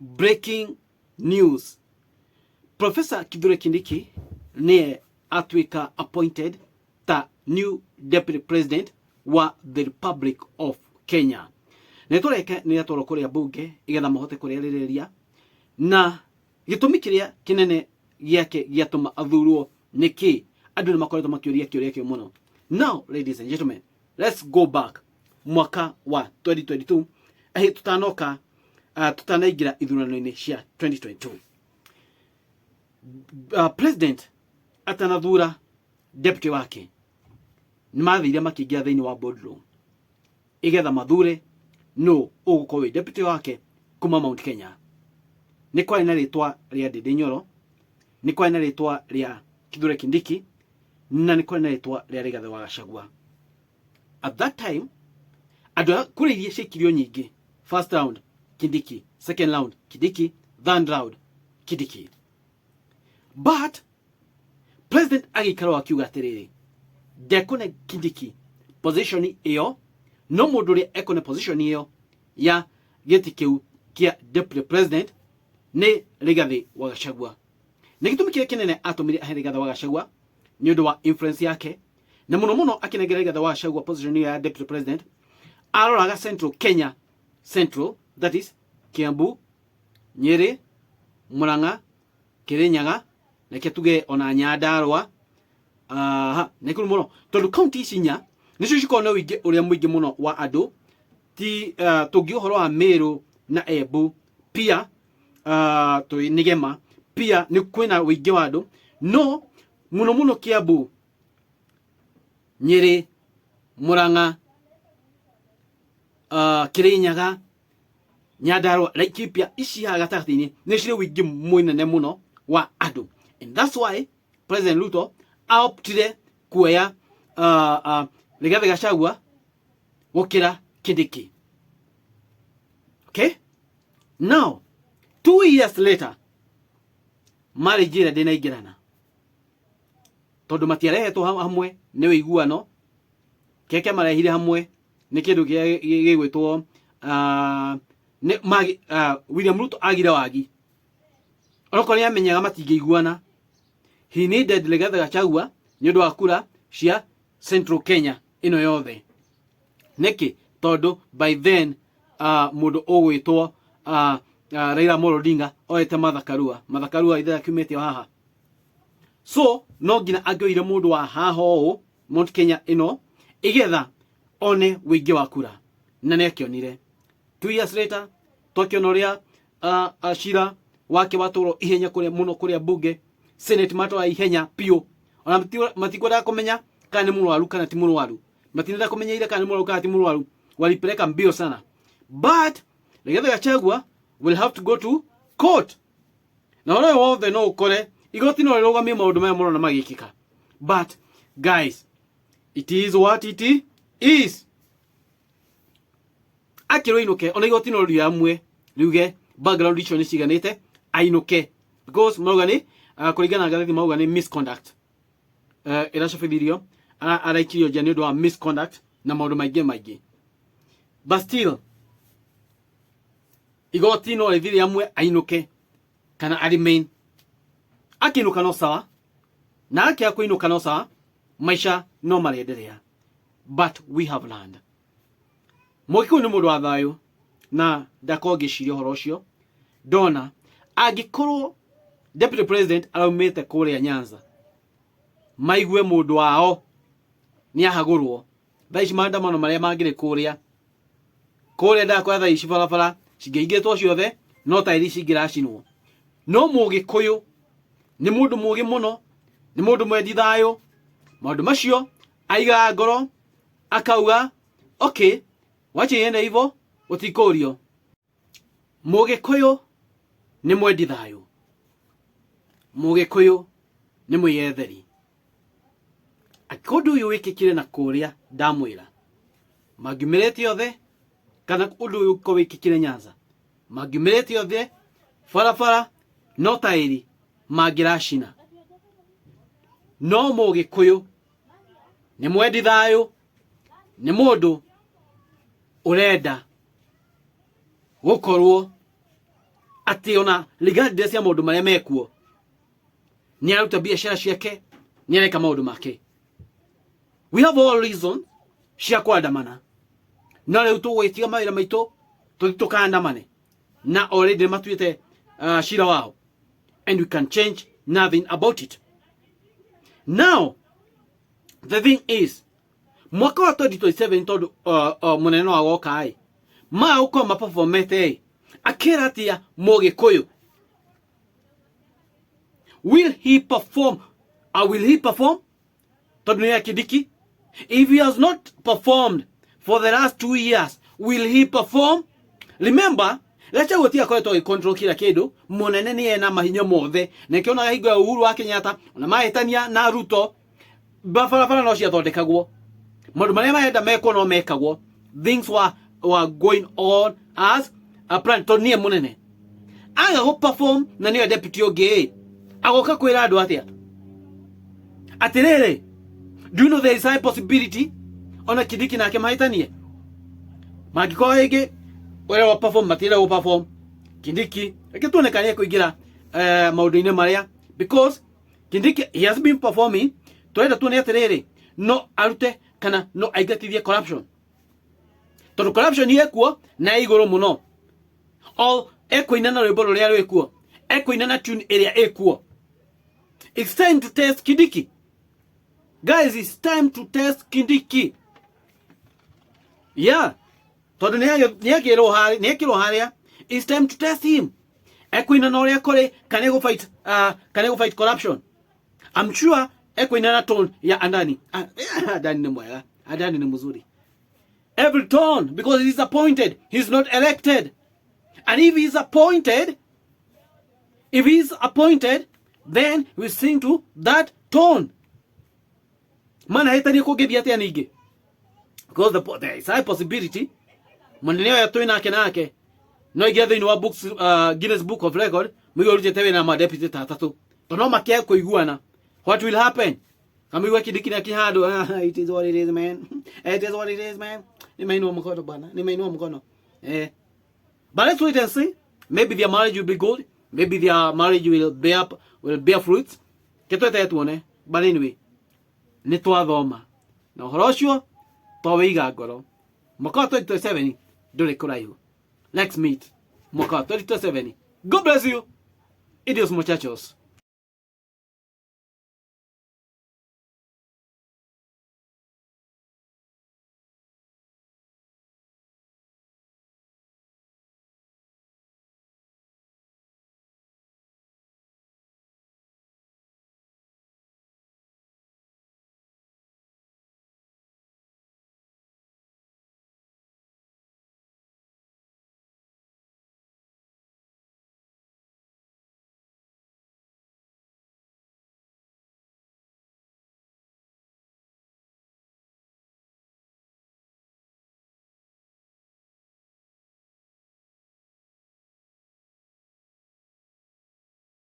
Breaking news. Professor Kithure Kindiki nĩye atuĩka appointed ta new deputy president wa the Republic of Kenya. Na tũreke nĩ atwarwo kũrĩa bunge igetha mahote kũrĩarĩrĩria na gĩtũmi kĩrĩa kĩnene gĩake gĩatũma athurwo nĩ kĩ. Andũ nĩ makoretwo makĩũria kĩũria kĩu mũno. Now, ladies and gentlemen, let's go back mwaka wa 2022 ahi tutanoka tutanaingĩra ithurano-inĩ cia 2022. President atanathura deputy wake nĩ mathire makĩingĩra thĩinĩ wa boardroom igetha mathure no ũgũkorwo wĩ deputy wake kuma Mount Kenya. Nĩ kwarĩ na rĩtwa rĩa Ndindi Nyoro, nĩ kwarĩ na rĩtwa rĩa Kithure Kindiki na nĩ kwarĩ na rĩtwa rĩa Rigathĩ wa Gachagua. At that time andũ a kũrĩ iria ciaikirio nyingĩ, first round Kindiki, second round Kindiki, third round Kindiki, but president agĩikara akiuga atĩrĩrĩ, ndekũne Kindiki position ĩyo, no mũndũ ũrĩa ekũne position ĩyo ya gĩtĩ kĩu kĩa deputy president nĩ Rigathĩ wa Gachagua. Nĩ gĩtũmi kĩrĩa kĩnene atũmire ahe Rigathĩ wa Gachagua nĩ ũndũ wa influence yake, na mũno mũno akĩnengera Rigathĩ wa Gachagua position ĩyo ya deputy president, aroraga Central Kenya, Central, that is Kiambu, Nyeri, Murang'a, Kirinyaga, reke tuge ona Nyandarua, aha Nakuru mũno, tondũ kaunti ici inya nĩcio cikoragwo na ũingĩ ũrĩa mũingĩ mũno wa andũ. Ti tũngi ũhoro wa Meru na Embu pia tũ nĩgema pia nĩ kwĩna ũingĩ wa andũ, no mũno mũno Kiambu, Nyeri, Murang'a, Kirinyaga, Nyandarua, Laikipia, ici haha gatagatĩ-inĩ nĩ cirĩ ũingĩ mũnene mũno wa andũ. And that's why President Ruto aoptire kuoya Rigathĩ Gachagua gũkĩra Kindiki. Okay, now 2 years later marĩ njĩra ndĩnaingĩrana tondũ matiarehetwo hamwe nĩ ũiguano. Kĩrĩa kĩamarehire hamwe nĩ kĩndũ gĩgwĩtwo William Ruto agire wagi onokorwo nĩ amenyaga matingĩiguana. He needed Rigathĩ Gachagua nĩ ũndũ wa kura cia Central Kenya ĩno yothe. Nĩkĩ? Tondũ by then mũndũ ũgwĩtwo Raila Amolo Odinga oete Martha Karua. Martha Karua ithe akiumĩte o haha, so no nginya angĩoire mũndũ wa haha ũũ Mount Kenya ĩno igetha one ũingĩ wa kura, na nĩ akĩonire. 2 years later twakĩona ũrĩa cira wake watwarwo ihenya kũrĩa mũno kũrĩa bunge Senate, matwara ihenya biũ, ona matikwendaga kũmenya kana nĩ mũrwaru kana ti mũrwaru, matinenda kũmenya ire kana nĩ mũrwaru kana ti mũrwaru, walipeleka mbio sana. But Rigathi Gachagua will have to go to court, na ũrĩa wothe no ũkore igoti no rĩrũgamie maũndũ maya mũrona magĩkĩka. But guys, it is what it is. Akĩrwo ainũke, ona igoti no rĩamue riuge background icio nĩ ciganĩte ainũke, because mauga nĩ kũringana na ngathĩti mauga nĩ misconduct ĩracabithirio, araikirio nja nĩ ũndũ wa misconduct na maũndũ maingĩ maingĩ. But still igoti no rĩthiĩ rĩamue ainũke kana a remain. Akĩinũka no sawa, na akĩaga kũinũka no sawa, maisha no marenderea. But we have learned Mũgĩkũyũ nĩ mũndũ wa thayũ na ndakorwo ngĩciria ũhoro ũcio ndona angĩkorwo deputy president araumĩte kũrĩa Nyanza maigue mũndũ wao nĩ ahagũrwo, thaa ici maandamano marĩa mangĩrĩ kũrĩa kũrĩa ndakora thaa ici barabara cingĩhingĩtwo ciothe no taĩri cingĩracinwo. No Mũgĩkũyũ nĩ mũndũ mũgĩ mũno, nĩ mũndũ mwendi thayũ. Maũndũ macio aigaga ngoro akauga, "Okay, wacha iende hivyo, ũtikũrio." Mũgĩkũyũ nĩ mwendi thayũ, Mũgĩkũyũ nĩ mwĩyetheri. Angĩkorwo ũndũ ũyũ wĩkĩkire na kũrĩa ndamwĩra mangiumĩrĩte othe, kana ũndũ ũyũ ũkorwo wĩkĩkire Nyanza mangiumĩrĩte othe barabara no taĩri mangĩracina. No Mũgĩkũyũ nĩ mwendi thayũ, nĩ mũndũ ũrenda gũkorwo Atĩ ona regardless ya maũndũ marĩa mekuo, nĩ aruta biacara ciake, nĩ areka maũndũ make. We have all reason cia kwandamana, no rĩu tũgũgĩtiga mawĩra maitũ tũthiĩ tũkandamane na already matuĩte cira wao, and we can change nothing about it. Now the thing is, mwaka wa 2027 tondũ mũnene no agoka ĩ ma gũkorwo maperformete ĩ akĩra atĩa mũgĩkũyũ? Will he perform? Will he perform? Tondũ nĩ Kindiki, if he has not performed for the last 2 years, will he perform? Remember, Gachagua ti akoretwo agĩcontrol kila kĩndũ. Mũnene nĩ ena mahinya mothe, na ĩkĩonaga hingo ya Uhuru wa Kenyatta ona mahĩtania na Ruto, barabara no ciathondekagwo, maũndũ marĩa marenda mekwo no mekagwo. Things were going on as a plan tondũ niĩ mũnene aga gũ perform na nĩwe deputy ũngĩ ĩ agoka kwĩra andũ atĩa? Atĩrĩrĩ, do you know there is high possibility ona Kindiki nake mahĩtanie mangĩkorwo rĩngĩ ũrĩa wa perform matirenda gũ perform? Kindiki reke tuone kana nĩekũingĩra maũndũ-inĩ marĩa, because Kindiki, he has been performing. Turenda tuone atĩrĩrĩ, no arute kana no aingatithie corruption, tondũ corruption ĩkuo na ĩ igũrũ mũno. O ekũina na rwĩmbo rũrĩa rwĩkuo, ekũina na tune ĩrĩa ĩkuo. It's time to test Kindiki, guys. It's time to test Kindiki, yeah, tondũ nĩ ekĩrwo harĩa. It's time to test him. Ekũina na ũrĩa kũrĩ kana egũfight, kana egũfight corruption. I'm sure ekũina na tone ya Adani. Ah, Adani ni mwega, Adani ni mzuri every tone, because he's appointed, he's not elected. And if he's appointed, then we sing to that tone. Mana hetanie kũngĩthiĩ atĩa ningĩ? Because there is high possibility mũnene ũyũ twĩ nake no aingĩre thĩinĩ wa books, Guinness Book of Record, mũigua ũrutĩte wĩra na madeputy ta atatũ, tondũ no makĩage kũiguana. What will happen? Kamũigua Kindiki na kĩhandũ. Ah, it is what it is, man. It is what it is, man. Nimeinua mkono bwana, nimeinua mkono, eh. But let's wait and see. Maybe their marriage will be good, maybe their marriage will bear fruits. Ketwete tuone. But anyway, nĩ twathoma na ũhoro ũcio twawĩiga ngoro. Mwaka wa 2027 ndũrĩ kũraihu. Let's meet mwaka wa 2027. God bless you. Adios, muchachos.